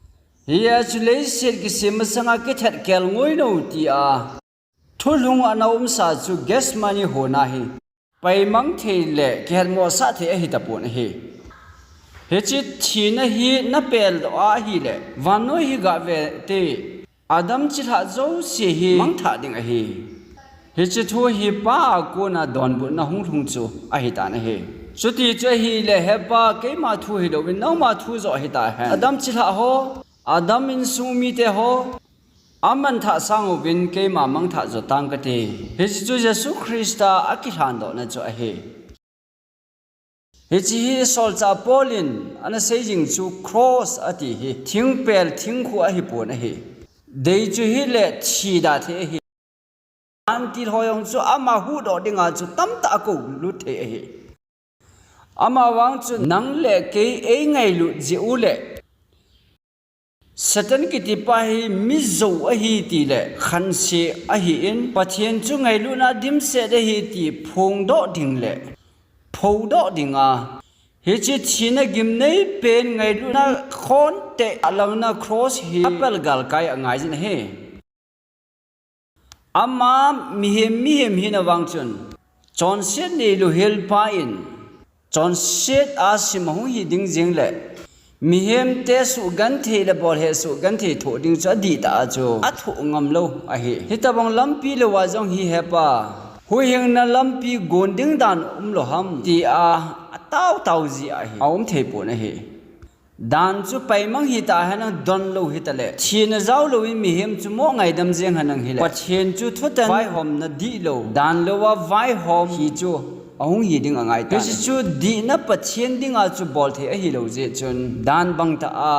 hia chu leiset kisem masanga kithat kelngoi nou tia thulhung ana umsa chu Gethsemane hon ahi. Paimang thei le kihetmosah thei ahitapon ahi. Hiche thina hi napeldoh a ahile, vannoi hi gavete, adam chilhah jouse hi mangthah ding ahi. Hiche thu hi Pa a kona donbutna hunglhung chu ahitan ahi. Chuti chu ahile, He Pa, keima thu hilouvin nangma thu joh hitahen. Adam chilhah ho, Adam insung mite ho, amanthah sang uvin keima mangthah jo tang kate. Hiche chu Jesu Christa akilhandohna chu ahi. Hiche hi solchah Paul in ana seijing chu cross ati hi thingpel thingkhu ahipon ahi. Dei chu hile thi da thei ahi. Anti ho jong chu ama huhdoh dinga chu tamtah akou lut thei ahi. Ama vang chu nang le kei eingailut jeh u le Satan kitipa hi mi jou ahi ti le khanse ahin, Pathen chu ngailutna dimset ahi ti phongdoh ding le phodoh dinga, hiche thina gimnei pen ngailutna khonte alangna cross hi apel galkai angai jin ahi. Ama mihem, mihem hina vang chun, chonset neilou helpa in, chonset a sim ahung hi ding jing le, mihemte suhgenthei le bolheh suhgenthei thoh ding chu adihtah a chu athoh ngamlou ahi. Hitobang lampi louva jong hi hepa, huhhingna lampi gon ding dan umlou ham, tia ataotao ji ahi. Aum thei pon ahi. Dan chu paimang hita henlang donlou hitale, thina jaolou in mihem chu mo ngaidam jeng henlang hile, Pathen chu thutan vaihomna dihlou, dan louva vaihom hi chu ahung hi ding angai tan. Hiche chu dihna Pathen dinga chu bolthei ahilou jeh chun, dan bangtah a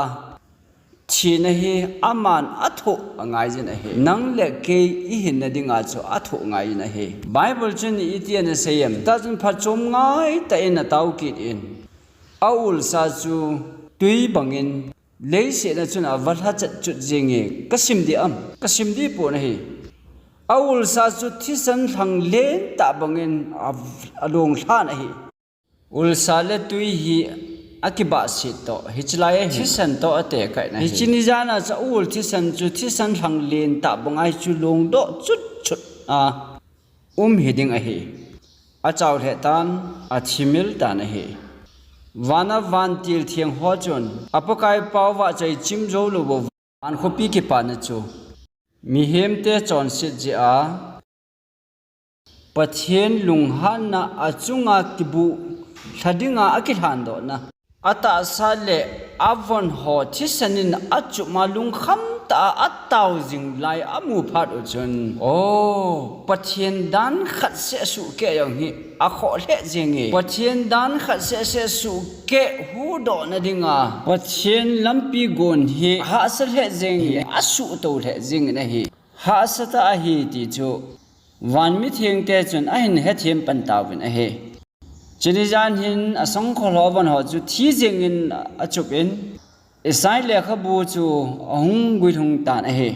thina hi aman athoh angai jin ahi. Nang le kei ihinna dinga chu athoh ngai jin ahi. Bible chun iti ana sei em? Tah chun phatchom ngaitah in atao kit in, aulsa chu tui bangin leiset a chun ava lha chetchut jenge, kasim dih am? Kasim dih pon ahi. Aulsa chu thisan lhang lentah bangin a, along lhan ahi. Ulsa le tui hi akibahset toh, hichelai a thisan toh atekah in ahi. Hiche ni jan a chu aul thisan chu thisan lhang lentah banga chu longdoh chutchut a um hi ding ahi. Achao lheh tan, athimil tan ahi. Vana vantil theng ho chun, aPakai pao vahchoi chim joulou bou, van khopi kipana chu mihemte chonset jeh a Pathen lunghanna achunga kibuh lha dinga akilhandohna, atahsa le avon ho thisan in achupma lungkham tah a atao jing lai amu phat u chun, o, Pathen dan khat seh suhkeh jong hi akhoh lheh jenge. Pathen dan khat seh seh suhkeh huhdohna dinga Pathen lampi gon hi hahsa lheh jenge, asuhtou lheh jengin ahi. Hahsa tah ahi ti chu van mithengte chun ahin hethem pan tauvin ahi. Chuni jan hin asongkhol ho von ho chu thi jengin achup in, Isai lekhabu chu ahung guilhung tan ahi.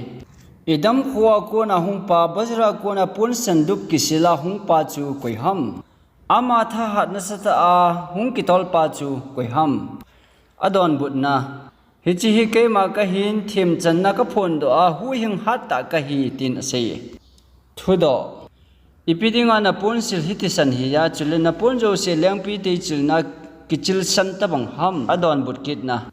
Edom khoa kona hungpa, Bozra kona ponsan dup kisila hungpa chu koi ham? Ama thahat nasatah a hung kitolpa chu koi ham? Adonbutna, hiche hi keima kahin, themchanna kaphondoh a, huhhing hattah kahi, tin asei. Thudoh, ipi dinga naponsil hi thisan hiya, chule napon jouse lengpithei chilna kichilsan tabang ham? Adonbut kitna,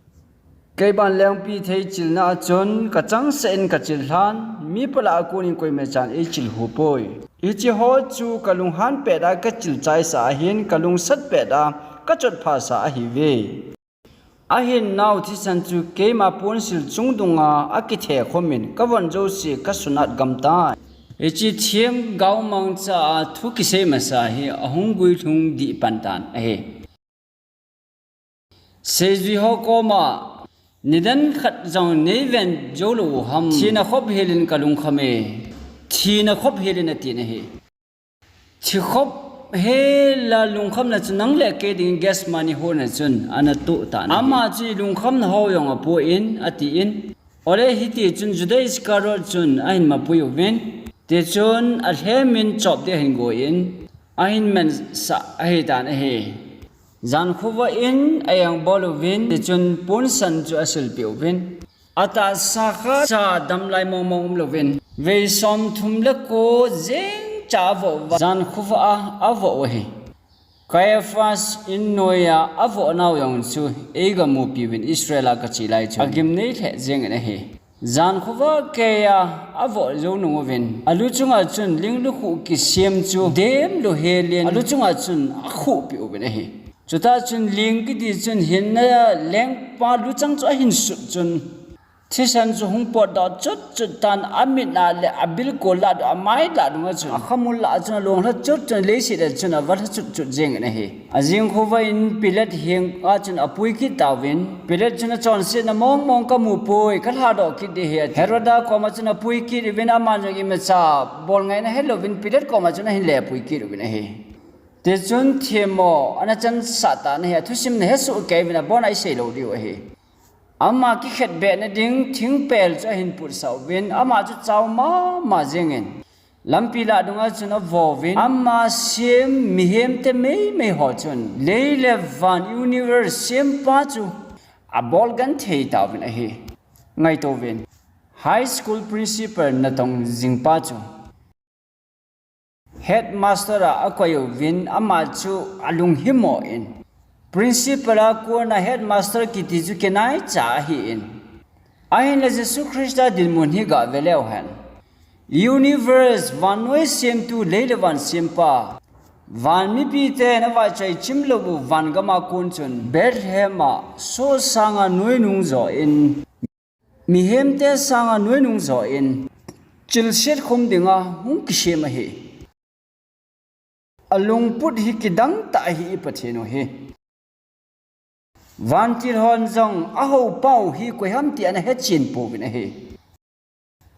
keiban lengpithei chilna a chun kachangseh in kachil lhan, mi palah a konin koimachan eichil hupoi. Hiche ho chu kalunghan pet a kachil chaisa ahin, kalungsat pet a kachotphasa ahiuve. Ahin nao thisan chu keima ponsil chungdunga akithe khomin, kavon jouse kasunat gamtai. Hiche themgao mangcha a thu kisei masa hi ahung guilhung dih pan tan ahi. Seijui ho koma, nidan khat jong neiven joulou u ham? Thina khop helin kalungkham e. Thina khop helin atin ahi. Thi khop hela lungkhamna chu nang le kei dingin Gethsemane hol na chun ana toh tan ahi. Ama chu ilungkhamna ho jong apon atin, ole hitichun Judas Iscariot chun ahin mapui uvin, tichun alhemin chop ding ahin goin, ahin mansah ahitan ahi. Jankhovah in aengbol uvin, tichun ponsan chu asilpeh uvin. Atahsa khatcha damlai mongmong umlouvin, vei somthum le ko jengcha avoh uva, jankhovah a avoh u ahi. Caiaphas in noiya avoh nau jong chu eigamupiuvin, Israel a kache lai chu agimnei lheh jengin ahi. Jankhovah keiya avoh jou nung uvin, alu chunga chun ling lukhuh kisem chu demlou helin alu chunga chun akhuhpeh uvin ahi. Chutah chun ling kiti chun hinna lengpa luchang chu ahin sut chun, Thisan chu hung potdoh chutchut tan, amit a le abilkol lah dunga, amai lah dunga chun, akhamul lah a chun, alung lha chutchut, leiset a chun ava lha chutchut jengin ahi. Ajing khovah in Pilat henga chun apui kit tauvin, Pilat chun, achonsetna mongmong kamu poi, kalhadoh kit ding ahi, ati. Herod a koma chun apui kit uvin, aman jong imacha bol ngaina helouvin Pilat koma chun ahin le pui kit uvin ahi. Tichun themmo ana chansah tan ahi, athusim nahe soh kei uvin, abon a isei lou diu ahi. Ama kikhetbehna ding thingpel chu ahin putsah uvin, ama chu chao mama jengin, lampi lah dunga chun avouvin, ama sem mihemte meimei ho chun lei le van, universe sempa chu abol genthei tauvin ahi. Ngaito uvin, high school principal natong jingpa chu headmaster a akoi uvin, ama chu alunghimo in, principal a kona headmaster kiti chu kinaicha ahin, ahinla Jesu Christa dinmun hi gave leu hen, universe, vannoi semtu, lei le van sempa, van mipiten avahchoi chim lou u van gam a kon chun Bethlehem a soh sanga noinung jo in, mihemte sanga noinung jo in, chilset khum dinga hung kisem ahi. Alungput hi kidang tah ahi, i Pathen u hi. Vantil hon jong ahoupa u hi koiham ti ana hechen pouvin ahi.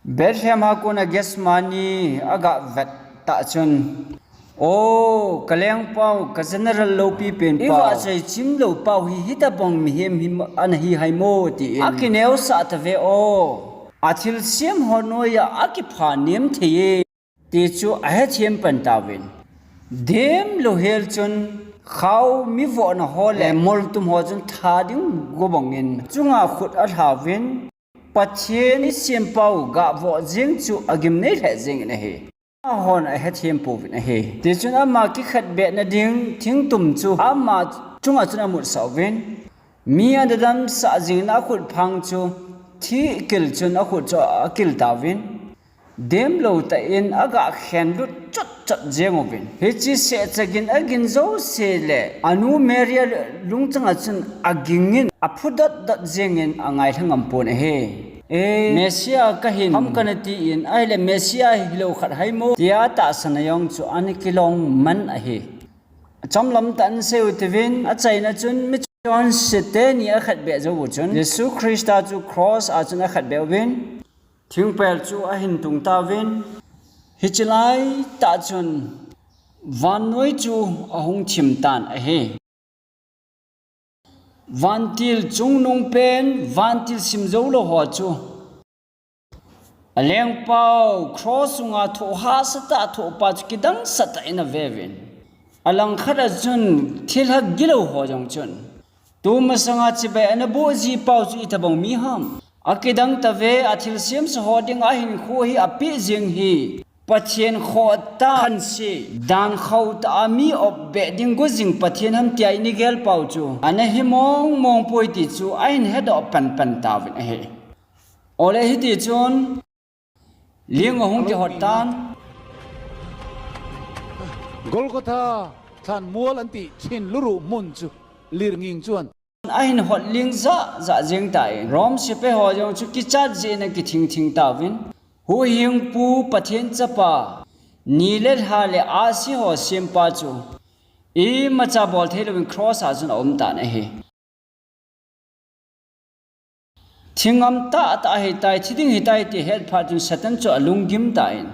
Bethlehem a kona Gethsemane aga vet tah chun, O, kalengpa u, ka general loupi penpa u, ivahchoi chim lou pa u hi hitobang mihem hi ana hi ham, tin akineosah tave o. Athilsem ho noiya akipha nem thei e, ti chu ahethem pan tauvin, demlou hel chun khao mivohna ho le moltum ho chun tha ding gobang in chunga khut alhauvin, Pathen i sempa u gavoh jeng chu agimnei lheh jengin ahi. Amahon ahethem pouvin ahi. Tichun ama kikhetbehna ding thingtum chu ama chunga chun amutsah uvin, mi ana damsah jingin akhut phang chu thih kil chun akhut chu akil tauvin, demlou tah in aga khenlut chotchot jeng uvin, hiche sehchagin agin jouse le anu Maria lungchanga chun agingin aphu dotdot jengin angailha ngam pon ahi. E, Messiah kahi ham kana tin, ahile Messiah hilou khat ham, tia tahsanna jong chu ana kilong man ahi. Achomlam tah in sei u tivin, achaina chun michonse teni akhetbeh jou u chun Jesu Christa chu cross a chun akhetbeh uvin, thingpel chu ahin tung tauvin, hiche laitah chun vannoi chu ahung thim tan ahi. Vantil chungnung pen, vantil simjou lou ho chu, alengpa u cross sunga thoh hahsatah thohpa chu kidangsatah in aveuvin, alangkhat a chun thilha gilou ho jong chun, tumasanga chibai ana boh jipau chu itobang mi ham? Akidang tave, athilsemsa ho dinga ahinkho hi apeh jeng hi Pathen khohtah, khanse, dan khohtah a mi opbeh ding gojing Pathen ham tia ina gelpau chu ana hi mongmong poi ti chu ahin hedoh panpan tauvin ahi. Ole hitichun ling ahung kihot tan. Golgotha, lhanmual anti thinlhur u mun chu, Lirnging chuan ahin hot ling jahjah jeng tan, Rome sepai ho jong chu kichat jeh in akithingthing tauvin, Huhhingpu Pathen Chapa, ni le lha le ahsi ho sempa chu imacha bol theilouvin cross a chun aum tan ahi. Thi ngamtah tah ahitai, thi ding ahitai ti ahet phat chun Satan chu alunggim tan,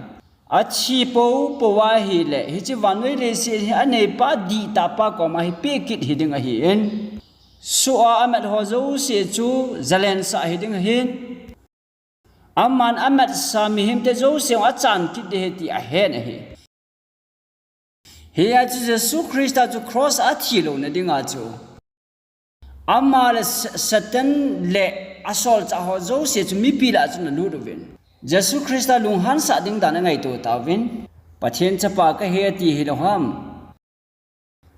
athi poupou ahile hiche vannoi leiset hi aneipa dihtahpa koma hi peh kit hiding ahin, soh a amat ho jouse chu jalensah hiding ahin, aman amatsa mihemte jouse achan kit ding ahi ti ahen ahi. Hia chu Jesu Christa chu cross a athilouna dinga chu ama le Sa-, Satan le asolchah ho jouse chu mipi lah a chun alut uvin, Jesu Christa lunghansah ding dan angaito tauvin, Pathen Chapa kahi ati hilou ham?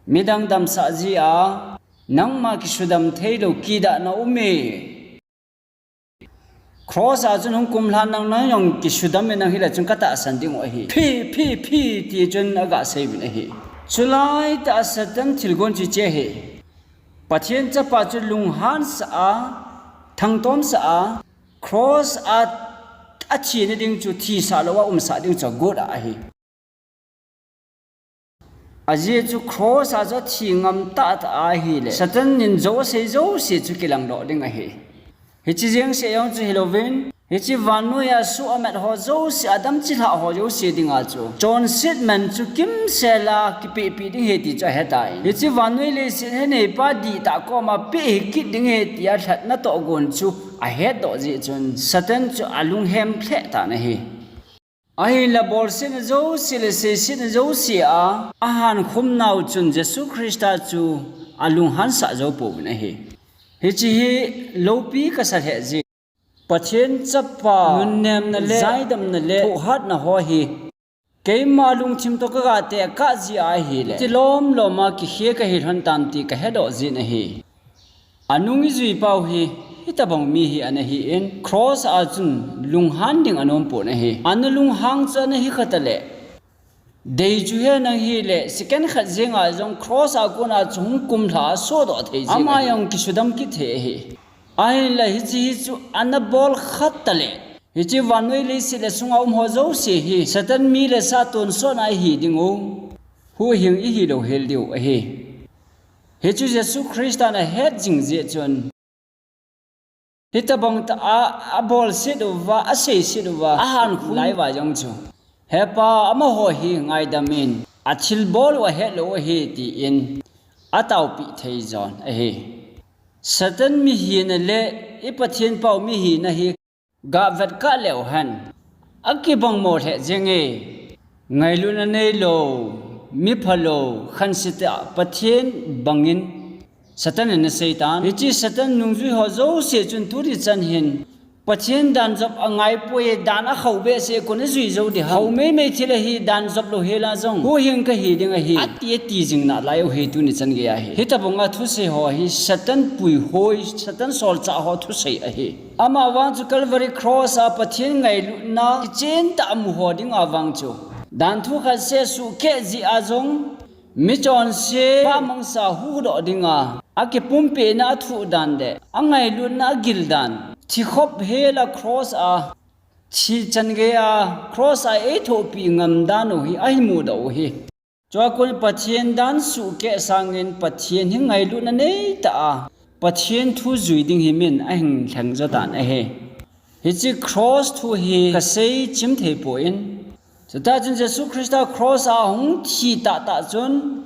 Midang damsah jeh a nangma kisudam theilou kidah na um e. Cross a chun hung kumlhan nang, nang jong kisudam in nang hile chun katahsan ding u ahi. Phi, phi, phi, ti chun aga seiyun ahi. Chulaitah a Satan thilgon chu hiche ahi. Pathen Chapa chu lunghansah a, thangtomsah a, Cross a athina ding chu thisah lou a umsah ding chu agot ahi. Ajeh chu cross a chu athi ngam tahtah ahile Satan in jou asei jouse chu kilangdoh ding ahi. Hiche jeng seh jong chu hilouvin, hiche vannoi a soh amat ho jouse, adam chilhah ho jouse dinga chu chonset man chu kimsel a kipehpeh ding ahi ti chu ahetan, hiche vannoi leiset hi aneipa dihtah koma peh hikit ding ahi tia lhatna tohgon chu ahetdoh jeh chun Satan chu alunghem lheh tan ahi. Ahinla bolsetna jouse le seisetna jouse a ahankhum nau chun Jesu Christa chu alunghansah jou pouvin ahi. Hiche hi loupi kasa lheh jeh. Pathen Chapa nunnemna le jaidamna le thohhatna ho hi keima lungthim toh kaga tekah jeh ahile, tilom lom a kikhe kahi lhon tam ti kahedoh jin ahi. Anung ijui pau hi, hitobang mi hi ana hin, cross a chun lunghan ding anom pon ahi. Ana lunghang chu ana hi khat le, dei chu hi ana hile, second khat jenga jong cross a kona chu hung kumlha a sodoh thei jeng. Ama jong kisudam kit thei ahi. Ahinla hiche hi chu ana bol khat le, hiche vannoi leiset le sunga um ho jouse hi Satan mi le sa tonsot a ihi diu, huhhing ihi louhel diu ahi. Hichu Jesu Christan ahet jing jeh chun, hitobang tah a abolset uva, aseiset uva, ahankhum lai uva jong chu, He Pa, amaho hi ngaidam in, athilbol u ahet lou ahi, tin ataopeh thei jon ahi. Satan mihina le i Pathen pau mihina hi gavet kah leu hen, akibang mo lheh jenge. Ngailutna neilou, miphalou, khansetah Pathen bangin Satan in aseitan. Hiche Satan nungjui ho jouse chun tuni chan hin Pathen dan jop angaipoi, dan akhou behseh kon ajui jou ding ham. Khou meimei thil ahi, dan jop louhel a jong huhhing kahi ding ahi, ati ati jing nalai u hi tuni chan geiya hi. Hitobanga thusei ho hi Satan puihoi, Satan solchah ho thusei ahi. Amavang chu Calvary Cross a Pathen ngailutna kichen tah amu ho dinga vang chu, dan thu khat seh suhkeh jeh a jong, michonse pamangsa huhdoh dinga akipumpehna athuh dan le angailutna agil dan, thikhop hela cross a, thi chan geiya cross a eithopi ngam dan u hi ahin mudoh u hi. Chua kon Pathen dan suhkeh sangin Pathen hi ngailutna neitah a, Pathen thu jui ding hi min ahin lheng jo tan ahi. Hiche cross thu hi kasei chim thei poi. Chutah chun Jesu Christa cross a ahung thi tahtah chun,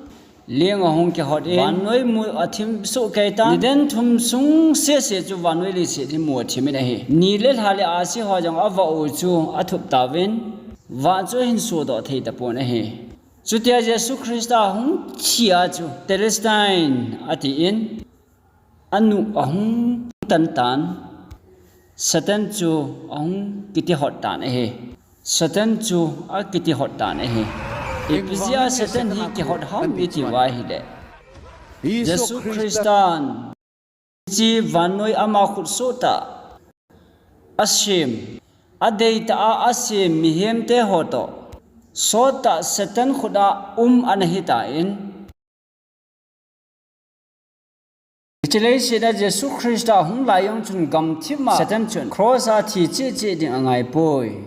leng ahung kihot in, vannoi mu athim sohkei tan, nidan thum sung sese chu vannoi leiset hi mu athim in ahi. Ni le lha le ahsi ho jong avah u chu athup tauvin, vah chu ahin sodoh thei tapon ahi. Chutia Jesu Christa ahung thi a chu, Tetelestai atin, anu ahung tan tan, Satan chu ahung kitihot tan ahi. Satan chu akitihot tan ahi. Ipi jeh a Satan hi kihot ham iti uva ahile, Jesu Christan hiche vannoi ama khutsoh tah a asem, adeitah a asem mihemte ho toh sottah Satan khut a um ana hitan, hiche leiset a Jesu Christa hung lai jong chun gamthip a Satan chun cross a thi cheh cheh ding angaipoi.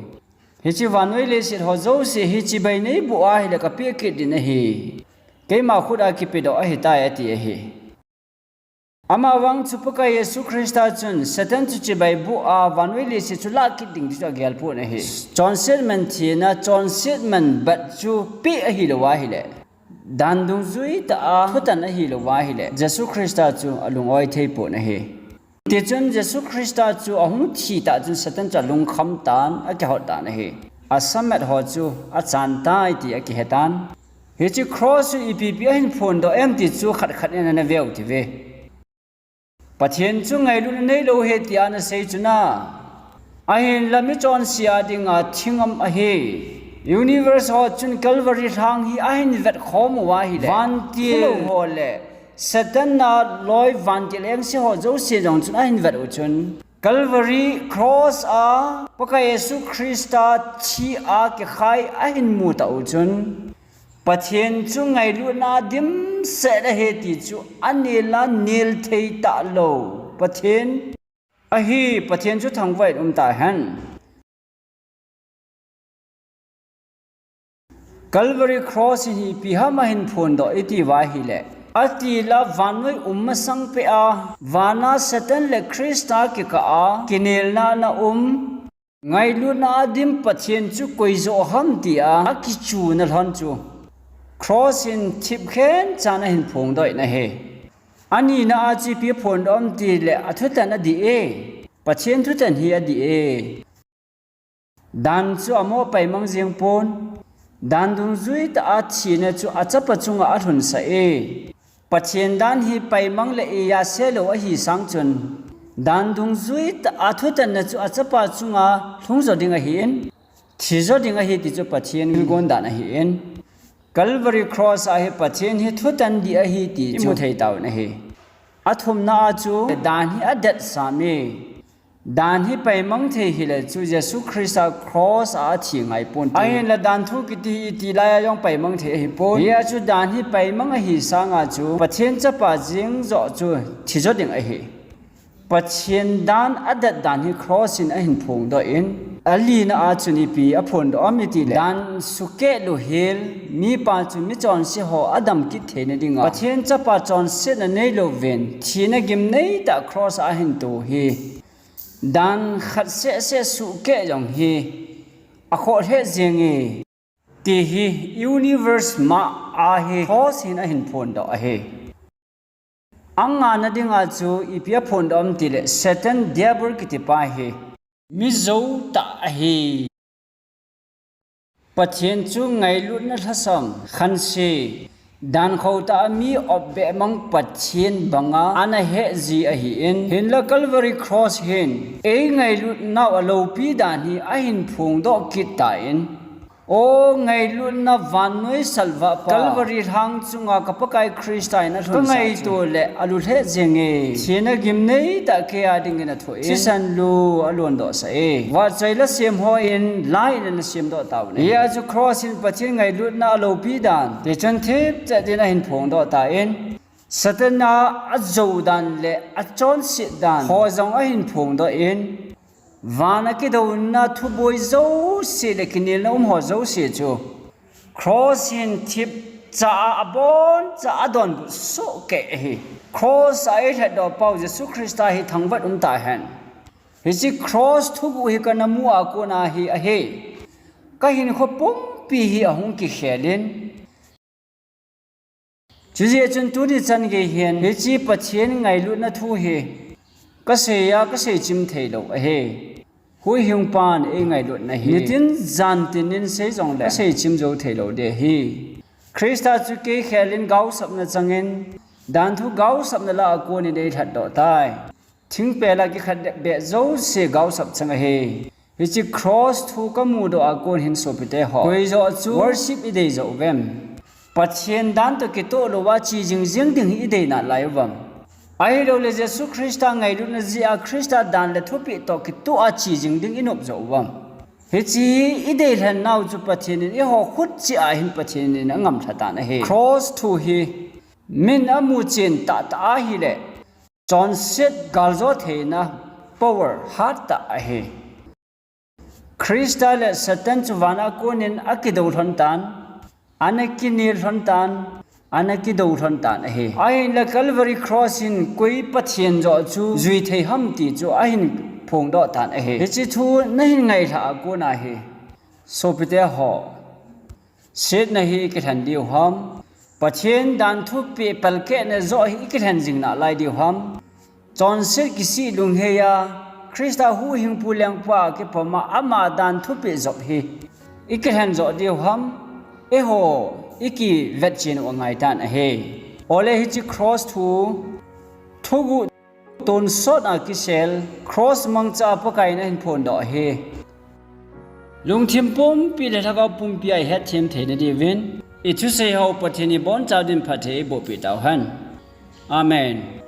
Hiche vannoi leiset ho jouse hi chibai neiboh ahile kapeh kit ding ahi. Keima khut a kipedoh ahitai ati ahi. Amavang chu Pakai Jesu Christa chun Satan chu chibai boh a vannoi leiset chu lah kit ding ti chu agel pon ahi. Chonset man thina, chonset man bat chu peh ahilou ahile, dan dungjui tah a thutan ahilou ahile, Jesu Christa chu alungoi thei pon ahi. Tichun Jesu Christa chu ahung thi tah chun Satan chu alungkham tan, akihot tan ahi. Asamat ho chu achan tai ti akihe tan. Hiche cross chu ipi ipi ahin phondoh em ti chu khat khat in ana veu hite. Pathen chu ngailutna neilou ahi tia ana sei chu na. Ahinla michonse a dinga thi ngam ahi. Universe ho chun Calvary lhang hi ahin vetkhom u ahile, vantil ho le Satan a loi vantil engse ho jouse jong chun ahin vet u chun, Calvary cross a Pakai Jesu Christa thi a kikhai ahin mu tah u chun, Pathen chu ngailutna dimset ahi ti chu anel a nel thei talou Pathen Ahi, Pathen chu thangvah in um tahen. Calvary Cross in hi ipi ham ahin phondoh iti uva ahile, atila vannoi um masang peh a, vana Satan le Christa kikah a kinelna ana um, ngailutna a dim Pathen chu koi joh ham tia akichuna lhon chu Cross in thip khenchan ahin phongdoh in ahi. Anina a chu ipi aphondoh ham tile, athutan adih e. Pathen thutan hi adih e. Dan chu amo paimang jeng pon. Dan dungjui tah a thina chu achapa chunga alhunsah e. Pathen dan hi paimang le eija selou ahi sang chun, dan dungjui tah a thutanna chu achapa chunga lhung jo ding ahin, thi jo ding ahi ti chu Pathen thilgon dan ahin, Calvary Cross a hi Pathen hi thutan dih ahi ti chu imu thei tauvin ahi. Athumna a chu dan hi adetsam e. Dan hi paimang thei hile chu Jesu Christa Cross a athi ngai ponte. Ahinla dan thu kiti hi iti laiya jong paimang thei ahipon. Hia chu dan hi paimang ahi sanga chu Pathen chapa jeng joh chu thi jo ding ahi. Pathen dan adet dan hi Cross in ahin phongdoh in, alina a chun ipi aphondoh ham itile, dan sukeh louhel mipa chu michonse ho adam kit theina dinga Pathen chapa chonsetna neilouvin thina gimnei tah Cross a ahin to hi, dan khat sehseh sukeh jong hi akhoh lheh jenge ti hi universe ma a hi Cross hin ahin phondoh ahi. Angana dinga chu ipi aphondoh ham tile, Satan Diabol kitipa hi mi jou tah ahi. Pathen chu ngailutna lhasam, khanse, dan khotah a mi opbeh mang Pathen banga ana heh ji ahin, hinla Calvary Cross hin ei ngailutnau aloupi dan hi ahin phongdoh kit tan, O ngailutna vannoi salvah pa, Calvary lhang chunga ka Pakai Christa in alhun ka ngaito le alu lheh jenge, thina gimnei tah kei a dingin athoh in, thisan lu alondohsah e. Vahchoi la sem hon la in ana semdoh tauvin ahi. Hia chu Cross in Pathen ngailutna aloupi dan, tichun thipchet din ahin phongdoh tan, Satan a ajou dan le achonset dan ho jong ahin phongdoh in, van a kidouna thuboi jouse le kinelna um ho jouse chu Cross hin thipcha a aboncha adonbut sohkei ahi. Cross a eilhatdoh pau Jesu Christa hi thangvah in um tahen. Hiche Cross thuguh hi kana mu a kona hi ahi. Ka hinkho pumpi hi ahung kikhel in, Chujeh chun tuni chan gei hin hiche Pathen ngailutna thu hi kasei a kasei chim theilou ahi. Huhhingpan ei ngailutna hi nitin jan tin in sei jongle kasei chim jou theilou ding ahi. Christa chu kei khel in gaosapna chang in, dan thu gaosapna lah a kon in eilhatdoh tai. Thingpel a kikhat beh jouse gaosap chang ahi. Hiche Cross thu kamudoh a kon hin sopite ho, koi joh chu worship idei joh uvem? Pathen dan toh kitoh louva che jingjing ding hi idei nalai uvem? Ahilouleh Jesu Christa ngailutna jeh a Christa dan le thupeh toh kitoh a che jing ding inop joh uvem? Hiche hi idei lhennau chu Pathen in eiho khut cheh a hin Pathen in angamlha tan ahi. Cross thu hi min amu chen tahtah ahile, chonset galjou theina power hattah ahi. Christa le Satan chu van a kon in akidou lhon tan, ana kinel lhon tan, ana kidou lhon tan ahi. Ahinla Calvary Cross in koi Pathen joh chu jui thei ham ti chu ahin phongdoh tan ahi. Hiche thu nahin ngailhah a kon ahi. Sopite ho, setna hi ikilhen diu ham? Pathen dan thupeh palkehna joh hi ikilhen jing nalai diu ham? Chonset kisih lunghei a, Christa huhhingpu lengpa kipom a ama dan thupeh jop hi ikilhen joh diu ham? Eiho ikivetchen u angaitan ahi. Ole hiche Cross thu, thuguh tonsot a kisel, Cross mangcha a Pakai in ahin phondoh ahi. Lungthim pumpi le lhagao pumpi a ihetthem theina diuvin, ithusei ho Pathen in iboncha din phatthei eibohpeh tauhen. Amen.